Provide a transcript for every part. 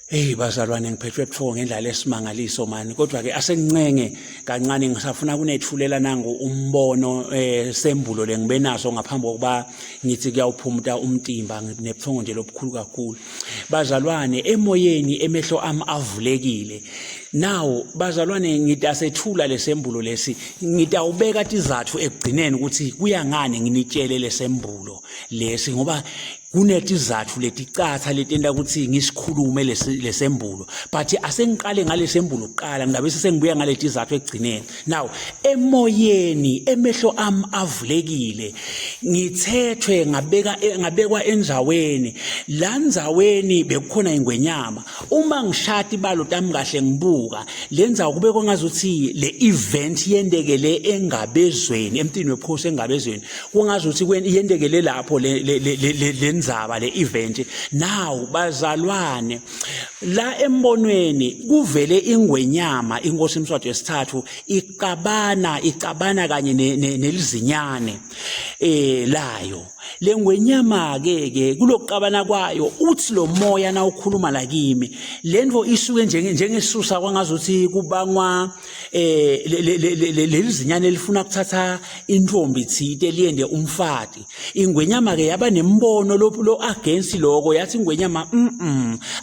Hey bazalwane, ngiphethwe buthongo ngendlela esimangaliso mani, kodwa ke asengincenge kancane, ngisafuna kunethulela nangu umbono sembulo lengibe naso ngaphambi kokuba ngithi kuyawuphumuta umtimba nebuthongo nje lobukhulu kakhulu. Bazalwane, emoyeni emehlo ami avulekile. Now bazalwane, ngitasethula lesembulo lesi, ngitawubeka tizathu ekugcineni ukuthi kuya ngani nginitshele lesembulo lesi, ngoba kunetizathu leticatha letenta ukuthi ngisikhulume lesembulo, but asengiqale ngalesembulo kuqala, ngizabe sengibuya ngaletizathu ekugcineni. Now emoyeni emehlo ami avulekile, ngithethwe ngabeka ngabekwa endzaweni. La ndzaweni bekukhona ingwenyama. Uma ngishaya ibalo tami kahle, ngibuka le ndzawo, kube kwangazuthi le event yendekele engabezweni, emtini webukhosi engabezweni, kungazuthi yendekele lapho le ndzaba, le event. Now bazalwane, la embonweni kuvele ingwenyama inkosi Mswati wesithathu icabana kanye nelizinyane layo. Lengwenyama ke ke kulokuqabana kwayo, uthi lo moya na ukhuluma la kimi, lento isuke njengesusa kwangazuthi kubangwa lelizinyane elifuna kuthatha intombi thite liyende umfati. Ingwenyama ke yaba nembono lo against lokho, yathi ingwenyama,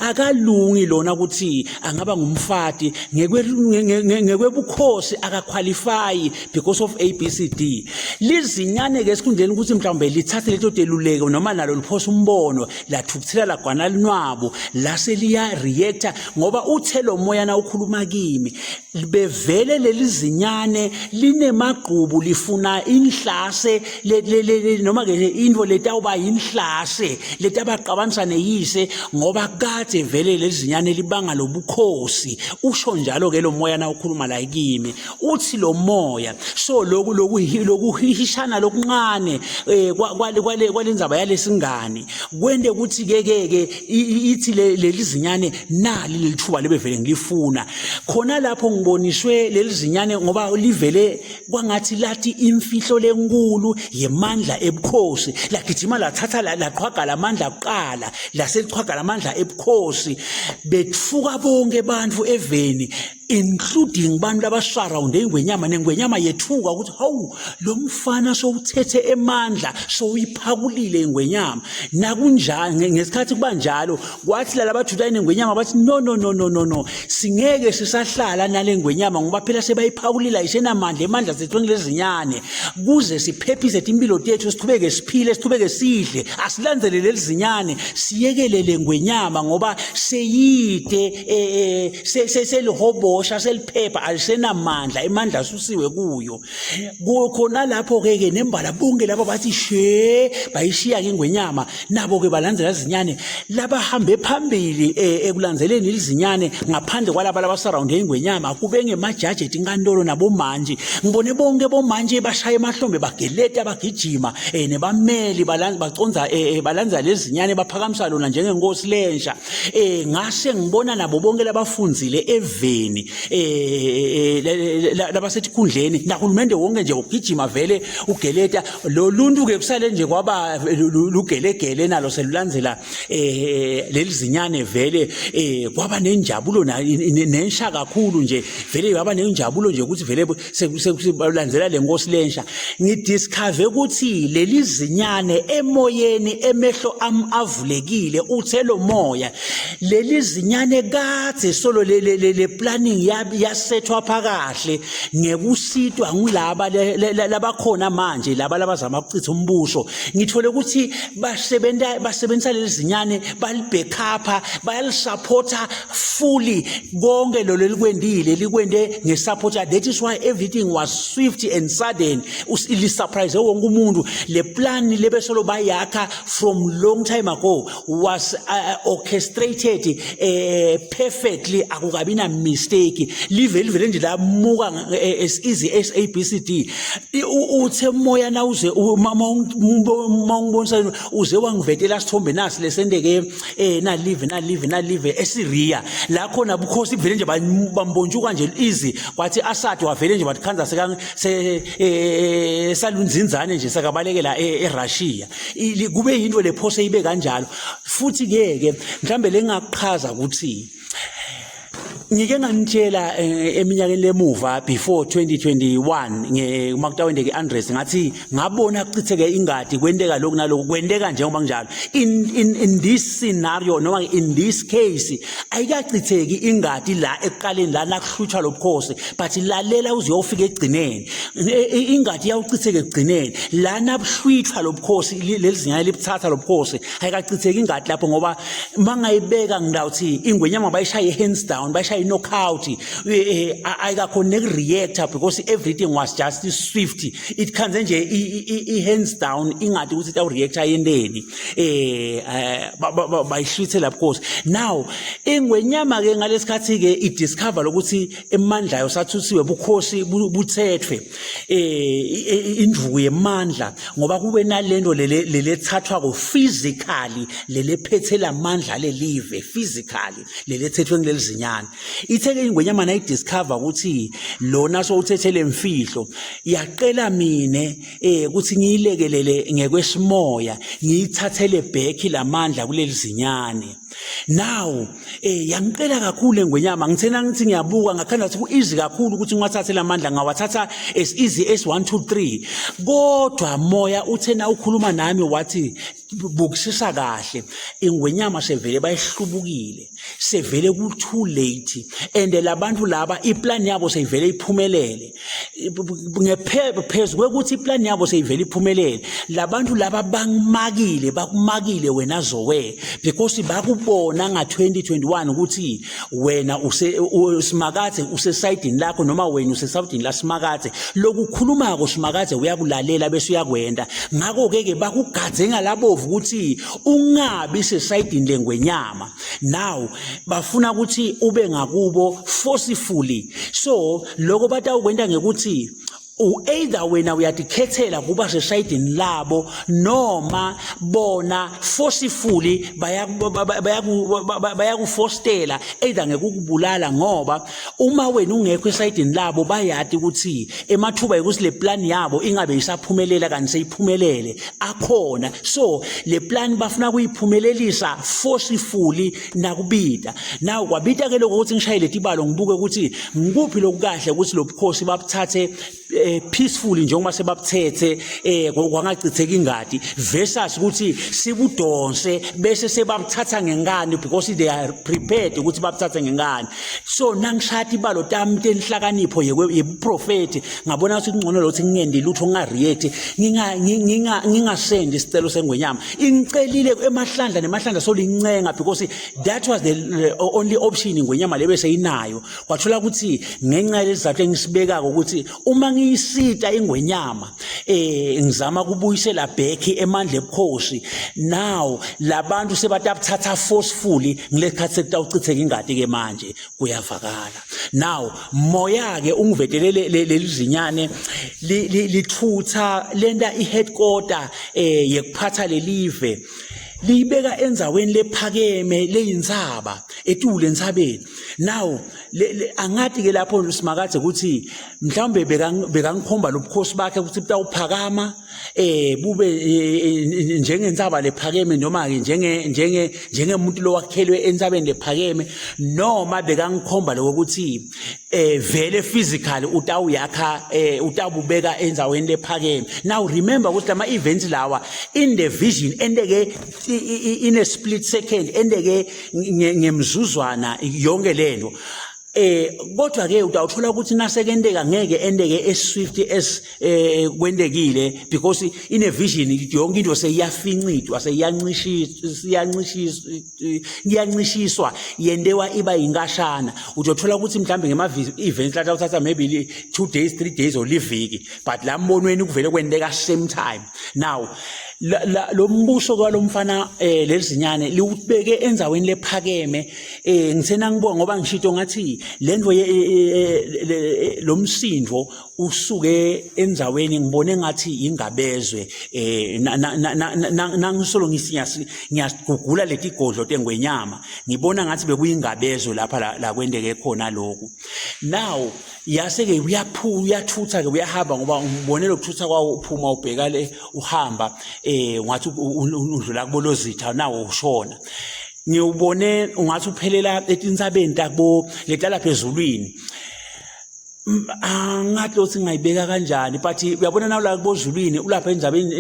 akalungi lona ukuthi angaba ngumfati, ngekwebukhosi akaqualify because of ABCD. Lizinyane ke, esikhundleni ukuthi mhlawumbe lithathe leto teluleko noma nalo liphosa umbono, lathukuthela, lagwana linwabo, lase liya reacta, ngoba uthe lo moya na ukhuluma kimi, bevele leli zinyane linemagqubu, lifuna inhlase noma ke into letawuba yinhlase letabaqabanisa neyise, ngoba kade vele leli zinyane libanga lobukhosi. Usho njalo ke lo moya na ukhuluma la kimi, uthi lo moya, so lokhu lokuhishana lokuncane kwale kwalendzaba yalesingani kwente ukuthi ke ke ke ithi leli zinyane nali lelithuba lebevele ngilifuna. Khona lapho ngiboniswe leli zinyane, ngoba livele kwangathi lathi imfihlo lenkulu yemandla ebukhosi, lagijima lathatha laqhwaga lamandla kuqala, laseliqhwaga lamandla ebukhosi, betfuka bonke abantu eveni, including bantu labasurrounde ingwenyama. Nengwenyama yethuka ukuthi hawu, lo mfana sowuthethe emandla, sowuyiphakulile ingwenyama. Nakunjani ngesikhathi kuba njalo, kwathi laba bajuda nengwenyama bathi, "No, no, no, no, no, no, singeke sisahlala nale ngwenyama, ngoba phela sebayiphakulile, ayisenamandla, emandla sethu ngilezinyane. Kuze siphephise impilo tethu, sichubeke siphile, sichubeke sidle, asilandzele lelizinyane, siyekele le ngwenyama, ngoba seyide selihobosha, seliphepha, alisenamandla, emandla asusiwe kuyo." Khona lapho ke ke nembala bonke laba bathi she, bayishiya ke ingwenyama, nabo ke balandzela izinyane. Labahambe phambili ekulandzeleni izinyane, ngaphandle kwalaba labasurrounde ingwenyama, kube ngemajaji etinkantolo nabomantshi. Ngibone bonke bomantshi bashaya emahlombe, bageleta, bagijima, nebameli baconza balandza lezinyane, baphakamisa lona njengenkosi lensha. Ngase ngibona nabo bonke labafundzile eveni, labasetikhundleni nahulumende wonke nje ugijima vele ugeleta. Lo luntu ke kusale nje kwaba lugelegele nalo selulandzela leli zinyane vele. Kwaba nenjabulo nensha kakhulu nje vele, yaba nenjabulo nje ukuthi vele sekulandzela lenkosi lensha. Ngidiscover ukuthi leli zinyane, emoyeni emehlo am avulekile, uthe lo moya, leli zinyane kade solo le planning yasethwa phakahle ngekusitwa ngulaba labakhona manje, laba labazama ukuchitha umbuso. Ngithole ukuthi basebenta basebenzisa leli zinyane, balibackupa, bayalisupporta fully. Konke lo lelikwendile likwende ngesupport. That is why everything was swift and sudden, li-surprise wonke umuntu. Le plan lebesolo bayakha from long time ago was orchestrated perfectly, akukabi na mistake. Turkey live livele nje lamuka as easy as A B C D. Uthe moya nawuze mawungibonisa uze wangivetela sithombe nasi lesendeke nalive nalive nalive eSyria la khona bukhosi buvele nje bambontshuka nje easy kwathi Assad wavele nje bathi seka se salunzinzane nje sakabalekela eRussia. Kube yinto lephose ibe kanjalo. Futhi ke ke mhlambe lengakuchaza ukuthi ngike nganitshela eminyakeni lemuva before 2021 nge uma kutawendeka i-Andres, ngathi ngabona kuchitheke ingadi, kwenteka lokhu naloku, kwenteka njengoba kunjalo. In this scenario noma in this case ayikachitheki ingadi la ekuqaleni la nakuhlutshwa lobukhosi, but lalela uze uyofika ekugcineni. Ingadi iyawuchitheka ekugcineni la nabuhlwithwa lobukhosi, leli zinyane libuthatha lobukhosi. Ayikachitheki ingadi lapho, ngoba mangayibeka ngidawuthi ingwenyama bayishaye hands down, bayishaye knockout, ayikakhoni nekureacta because everything was just swift. It khanze nje i-hands down ingadi ukuthi itawureacta yenteni. Bayihlwithe lapho khosi. Now ingwenyama ke ngalesikhathi ke idiscover lokuthi emandla ayo sathusiwe, bukhosi buthethwe, induku yemandla, ngoba kube nalento lelethathwa ko physically, lelephethe lamandla lelive physically, lelethethwe kuleli zinyane. Ithe ke ingwenyama nayidiscover ukuthi lona sowuthethe lemfihlo, yaqela mine ukuthi ngiyilekelele ngekwesimoya, ngiyithathele back lamandla kuleli zinyane. Now yangiqela kakhulu engwenyama. Ngithena ngithi ngiyabuka, ngakhanda ukuthi ku-easy kakhulu ukuthi ngiwathathe lamandla, ngawathatha as easy as 1 2 3, kodwa moya uthena ukhuluma nami wathi, "Bukisisa kahle, ingwenyama sevele bayihlubukile, sevele ku too late and labantu laba iplan yabo seyivele iphumelele." Ngephezu kwekuthi iplan yabo seyivele iphumelele, labantu laba bangimakile, bakumakile wena Zoe, because bakubona nga-2021 ukuthi wena use uSimakadze usesayidini lakho, noma wena usesayidini laSimakadze, lokukhulumako Simakadze uyakulalela bese uyakwenda. Ngakho-ke ke bakugadze ngalabovu ukuthi ungabi sesayidini lengwenyama. Now bafuna ukuthi ube ngakubo forcefully. So lokho batawukwenta ngekuthi either wena uyatikhethela kuba sesayidini labo noma bona forcefully bayakufostela either ngekukubulala, ngoba uma wena ungekho esayidini labo bayati ukuthi emathuba ukuthi le plan yabo ingabe isaphumelela kanti seyiphumelele akhona. So le plan bafuna kuyiphumelelisa forcefully nakubita. Now kwabita ke lokho ukuthi ngishayele tibalo, ngibuke ukuthi ngikuphi lokukahle ukuthi lobukhosi babuthathe peacefully njengoba sebabuthethe kwangachitheka ingadi, versus ukuthi sibudonse bese sebabuthatha ngenkani, because they are prepared ukuthi babuthathe ngenkani. So nangishaya ibalo tami tenhlakanipho yebuprofeti, ngabona ukuthi kungcono lokuthi ngingendi lutho, ngingareact, ngingasendi isicelo sengwenyama. Ingicelile emahlandla nemahlandla, solincenga, because that was the only option ingwenyama lebe seyinayo. Kwathola ukuthi ngenxa yalesizathu engisibekako ukuthi uma ngiyisita ingwenyama ngizama kubuyisela back emandla ebukhosi, now labantu sebatabuthatha forcefully ngilekhathi sekutawuchitheka ingadi ke manje. Kuyavakala. Now moya ke ungivetelele leli zinyane lithutha lenta i-headquarter yekuphatha lelive, liyibeka endzaweni lephakeme leyintsaba, etule entsabeni. Now angathi ke lapho Simakadze ukuthi mhlawumbe bekangikhomba lobukhosi bakhe ukuthi butawuphakama bube njengentsaba lephakeme, noma ke njengemuntu lowakhelwe entsabeni lephakeme, noma bekangikhomba lokuthi vele physically utawuyakha, utawubeka endzaweni lephakeme. Now remember ukuthi lama events lawa in the vision enteke in a split second, enteke ngemzuzwana yonke lento. Kodwa ke utawuthola ukuthi nasekenteka ngeke enteke as swift as kwentekile, because in a vision yonke into seyiyafincitwa, seyiyancishiswa, siyancishiswa, iyancishiswa, yentewa iba yinkashana. Uzothola ukuthi mhlambe ngema events la uthatha maybe 2 days, 3 days or liviki, but la mbonweni kuvele kwenteka same time. Now Lo mbuso kwalomfana eh lelizinyane liwubeke endaweni lephakeme. Ngithena ngibonga ngoba ngishito ngathi lento lomsindo usuke endaweni ngibone ngathi ingabezwe. Nangisolo ngiyasigugula letigodlo tengwenyama, ngibona ngathi bekuyingabezwe lapha la kwendeke khona lokhu. Now yase-ke uyathutha ke, uyahamba, ngoba ngibone lokuthutha kwawo, uphuma ubheka le, uhamba ungathi udlula kubolozitha nawo ushona. Ngiwubone ungathi uphelela etintsabeni takubo letalapha ezulwini. Angathi lothi ngingayibeka kanjani, but uyabona naw la kubozulwini ulapha endzabeni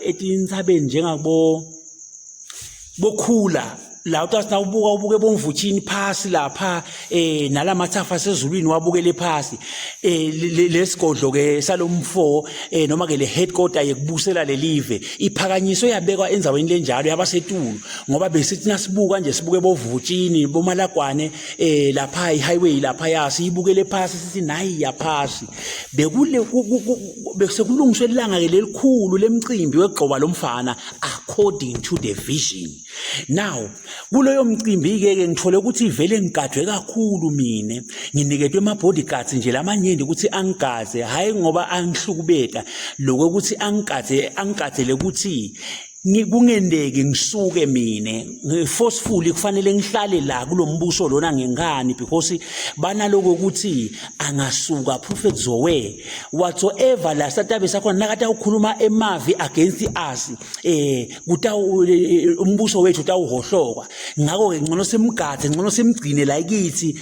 etintsabeni njengakubo bokhula la, utathi nawubuka ubuke bomvutshini phasi lapha nalamathafa asezulwini wabukele phasi lesigodlo ke salomfo noma ke le headquarter yekubusela lelive iphakanyiswe yabekwa endaweni lenjalo yabasetulu, ngoba besithi nasibuka nje sibuke bovutshini bomalagwane lapha i-highway lapha yasiyibukele phasi sithi nayi yaphasi. Bekule besekulungiswe ilanga ke lelikhulu lemcimbi wegqoba lomfana according to the vision. Now kuloyo mcimbi ke ke ngithole ukuthi vele ngigadwe kakhulu mina, nginiketwe ama bodyguards nje lamanyenti ukuthi angigaze, hayi ngoba angihlukubeta lokho ukuthi angigadze, angigadele ukuthi kungendeki ngisuke mine forcefully, kufanele ngihlale la kulombuso lona ngenkani, because banaloko ukuthi angasuka Prophet Zoe whatsoever la satabe sakhona nakata ukhuluma emavi against us kutawu umbuso wethu utawuhohloka. Ngakho ke ngcono simgadze, ngcono simgcine la kithi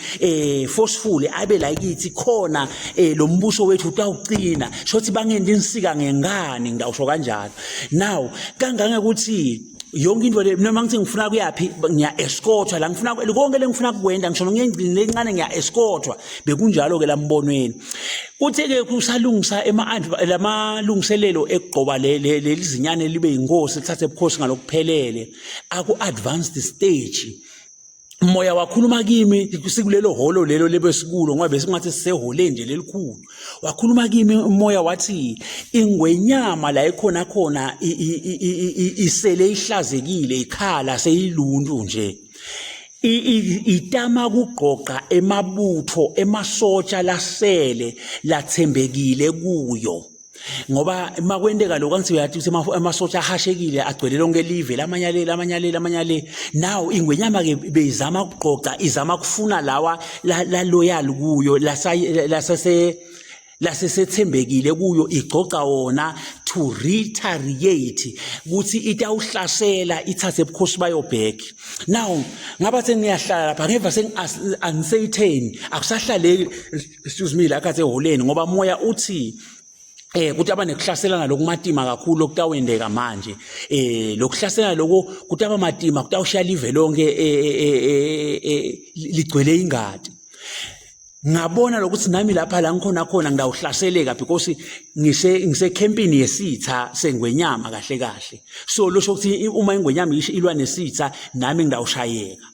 forcefully abe la kithi khona lo mbuso wethu utawuqina, shothi bangenda insika ngenkani, ngidawusho kanjalo. Now kangangekuthi yonke into le, noma ngithi ngifuna kuyaphi, ngiya escortwa la ngifuna konke lengifuna kukwenda, ngisho ngiyendlini lencane ngiya escortwa. Bekunjalo ke lambonweni. Kuthe ke kusalungisa ema lamalungiselelo ekugqoba lelizinyane libe inkosi, lithathe ubukhosi ngalokuphelele, aku advanced stage, moya wakhuluma kimi sikulelo holo lelo lebesikulo, ngoba besingathi siseholeni nje lelikhulu. Wakhuluma kimi umoya wathi ingwenyama la ikhona khona isele ihlazekile, ikhala seyiluntu nje, itama kugqoqa emabutho emasotsha lasele lathembekile kuyo, ngoba makwenteka lokho angithi uyathi ukuthi amasotsha ahashekile agcwele lonke live, lamanye le, lamanye le, lamanye le. Now ingwenyama ke beyizama ukugqoqa, izama kufuna lawa la loyal kuyo, lasase lasesethembekile kuyo, igcoca wona to retaliate ukuthi itawuhlasela ithathe ubukhosi bayo back. Now ngaba sengiyahlala lapha, ngeva sengi uncertain, akusahlaleki, excuse me, la khathi eholeni, ngoba moya uthi kuthi aba nekuhlaselana lokumatima kakhulu okutawendeka manje. Lokuhlaselana lokho kutaba matima, kutawushiya live lonke ligcwele ingadi. Ngabona lokuthi nami lapha la ngikhona khona ngidawuhlaseleka, because ngise ngisecampini yesitha sengwenyama kahle kahle. So losho ukuthi uma ingwenyama ilwa nesitha, nami ngidawushayeka.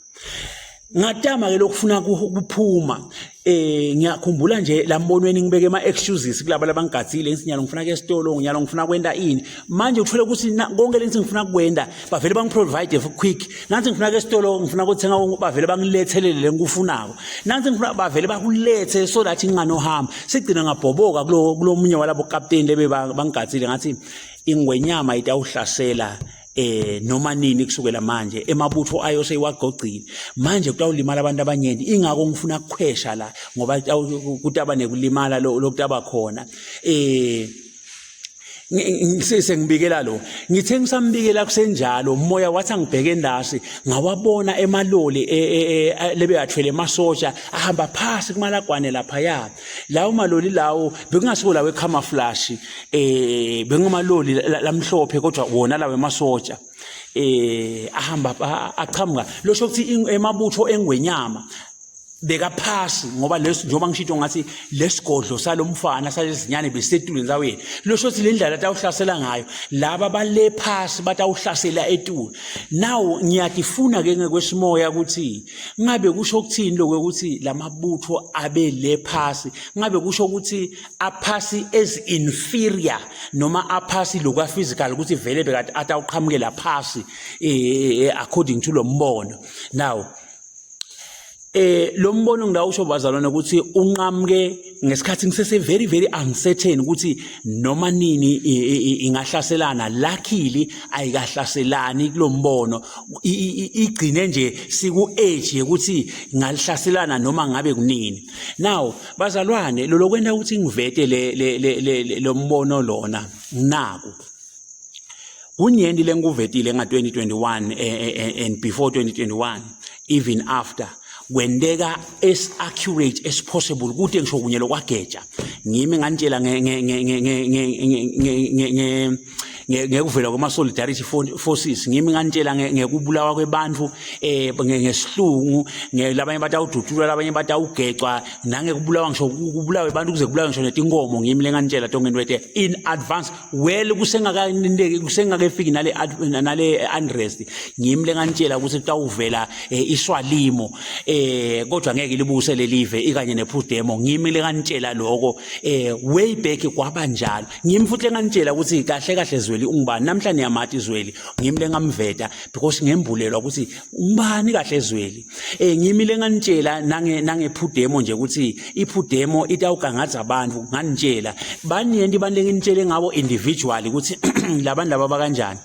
Ngatama ke lokufuna kuphuma. Ngiyakhumbula nje lambonweni ngibeke ama excuses kulabo labangigadzile, ngithi nyalo ngifuna ke esitolo, nyalo ngifuna kwenta ini. Manje uthole ukuthi konke lengithi ngifuna kukwenda bavele bangiprovide for quick. Nansi ngifuna ke esitolo, ngifuna ukuthenga, bavele bangilethelele lengikufunako. Nansi ngifuna, bavele bakulethe so that nginganohamba. Sigcina ngabhoboka kulo kulomunye walabo captain lebe bangigadzile, ngathi ingwenyama itawuhlasela noma nini kusukela manje, emabutho ayo seyiwagcogcile manje, kutawulimala abantu abanyenti, ingako ngifuna kukhwesha la, ngoba kutaba nekulimala lokutaba khona. Sengibikela lo, ngithe ngisambikela kusenjalo, umoya wathi angibheke endasi, ngawabona emaloli lebe yathwele emasotsha ahamba phasi kumalagwane laphaya. Lawo maloli lawo bekungasiwo lawo ecamouflage, bekungamaloli lamhlophe, kodwa wona lawo emasotsha ahamba aqhamuka, losho ukuthi emabutho engwenyama. Bekaphasi ngoba leso, njengoba ngishito ngathi lesigodlo salomfana salezinyane besisetulu endzaweni, losho ukuthi le ndlela atawuhlasela ngayo laba bale phasi batawuhlasela etulu. Now ngiyatifuna ke ngekwesimoya ukuthi ngabe kusho ukuthini lokho ukuthi lamabutho abe le phasi, ngabe kusho ukuthi aphasi as inferior noma aphasi lokwa physical, ukuthi vele bekade atawuqhamukela phasi according to lo mbono. Now lo mbono ngidawusho bazalwane ukuthi unqamuke ngesikhathi ngisese very very uncertain ukuthi noma nini ingahlaselana. Luckily ayikahlaselani kulombono, igcine nje siku age yokuthi ngalihlaselana noma ngabe kunini. Now bazalwane, lo lokwenta ukuthi ngivete le lo mbono lona naku kunyenti lengikuvetile nga-2021 and before 2021, even after kwenteka as accurate as possible, kude ngisho kunye lokwageja. Ngimi nganitshela ngekuvela kwama-solidarity forces, ngimi nganitshela ngekubulawa kwebantu ngesihlungu, labanye batawudutshulwa, labanye batawugecwa, nangekubulawa ngisho kubulawe abantu kuze kubulawe ngisho netinkomo. Ngimi lenganitshela tonke into in advance, well kusengakanteki, kusengakefiki nale unrest. Ngimi lenganitshela ukuthi kutawuvela iswalimo kodwa ngeke libuse lelive ikanye nePUDEMO. Ngimi lenganitshela lokho way back, kwaba njalo. Ngimi futhi lenganitshela ukuthi kahle kahle Zweli ungubani. Namhla niyamati Zweli, ngimi lengamveta because ngembulelwa ukuthi ungubani kahle Zweli. Ngimi lenganitshela nange PUDEMO nje ukuthi iPUDEMO itawugangadza abantu. Nganitshela banyenti abantu lenginitshele ngabo individually ukuthi labantu laba bakanjani.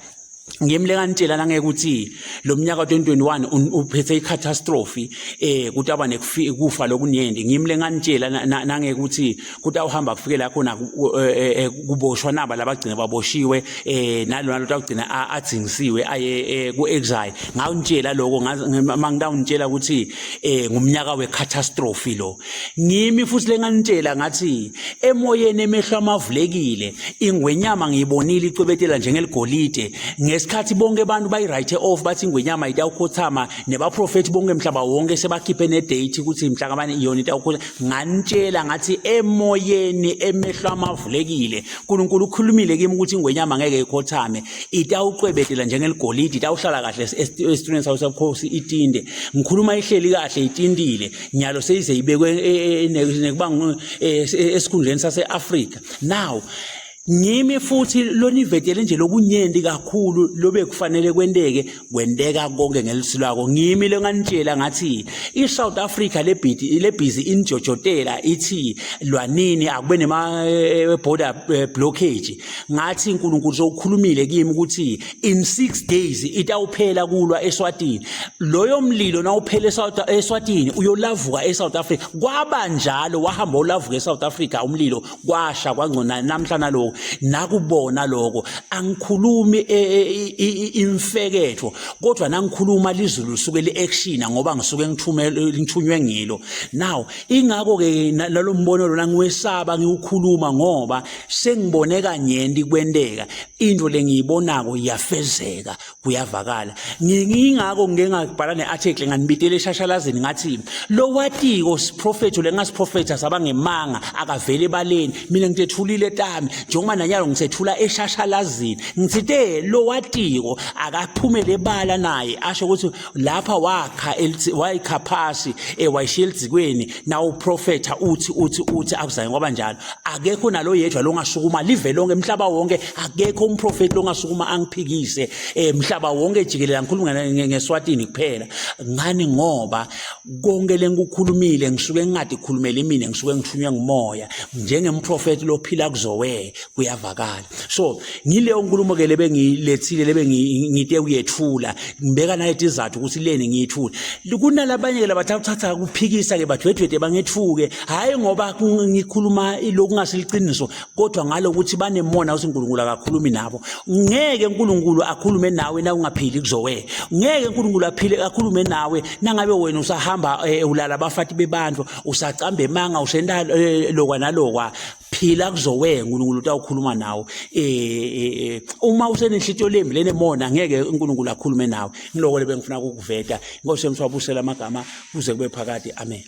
Ngimi lenganitshela nangekuthi lo mnyaka 2021 uphethe icatastrophe, kutaba nekufa lokunyenti. Ngimi lenganitshela nangekuthi kutawuhamba kufike la khona kuboshwa naba labagcina baboshiwe, nalona lotawugcina adzingisiwe aye ku exile. Ngawunitshela lokho mangitawunitshela ukuthi ngumnyaka wecatastrophe lo. Ngimi futhi lenganitshela ngathi emoyeni emehlo amavulekile, ingwenyama ngiyibonile icwebetela njengeligolide ngesikhathi bonke abantu bayi-write off, bathi ingwenyama itawukhothama, nebaprofethi bonke mhlaba wonke sebakhiphe nedate ukuthi mhla kabani iyona itawukhotha. Nganitshela ngathi emoyeni emehlo amavulekile, uNkulunkulu ukhulumile kimi ukuthi ingwenyama ngeke ikhothame, itawucwebetela njengeligolide, itawuhlala kahle esitulweni sayo sobukhosi itinde. Ngikhuluma ihleli kahle itindile, nyalo seyize ibekwe nekuba esikhundleni sase-Afrika. Now ngimi futhi lonivetele nje lokunyenti kakhulu lobe kufanele kwenteke, kwenteka konke ngelisilwako. Ngimi lenganitshela ngathi i-South Africa lebhidi lebhizi injojotela ithi lwanini akube nema border blockage, ngathi uNkulunkulu sowukhulumile kimi ukuthi in 6 days itawuphela kulwa eSwatini. Loyo mlilo nawuphela eSwatini uyolavuka eSouth Africa. Kwaba njalo, wahamba ulavuka eSouth Africa umlilo, kwasha kwangcona namhla naloko nakubona lokho. Angikhulumi imfeketho, kodwa nangikhuluma lizulu lisuke li-actiona ngoba ngisuke ngithunywe ngilo. Now ingakho ke nalo mbono lona ngiwesaba ngiwukhuluma ngoba sengibone kanyenti kwenteka into lengiyibonako iyafezeka, kuyavakala. Ngingako ngike ngabhala ne-article nganibitela eshashalazini ngathi lo watiko siprofetho lengasiprofetha sabangemanga akavele ebaleni. Mina ngitethulile tami njengoba nanyalo ngisethula eshashalazini, ngithite lo watiko akaphumele ebala naye asho ukuthi lapha wakha wayikha phasi wayishiya elizikweni na uprofetha uthi uthi uthi akuzange kwaba njalo. Akekho nalo yedwa longasukuma live lonke, emhlaba wonke akekho umprofeti longasukuma angiphikise mhlaba wonke jikelele. Ngikhuluma ngeSwatini kuphela ngani, ngoba konke lengikukhulumile ngisuke ngingadi khulumela mina, ngisuke ngithunywe ngumoya njengemprofeti lophila kuzowe, kuyavakala. So ngileyo nkulumo ke lebe ngilethile, lebe ngite kuyethula, ngibeka naleti izathu ukuthi leni ngiyithule. Kunalabanye ke labathatha kuphikisa ke badwedwede bangethuke, hayi ngoba ngikhuluma lokungasiliciniso, kodwa ngalokuthi banemona ukuthi uNkulunkulu akakhulumi nabo. Ngeke uNkulunkulu akhulume nawe na ungaphili kuzowe. Ngeke uNkulunkulu aphile akhulume nawe nangabe wena usahamba ulala abafati bebantu, usacamba emanga, usenta lokwa nalokwa. Phila kuzowe, uNkulunkulu utawukhuluma nawe. Uma usenenhlitiyo lembi lenemona, ngeke uNkulunkulu akhulume nawe. Ngiloko lebengifuna ukukuveta. Inkosi yemswabusela amagama kuze kube phakade, amen.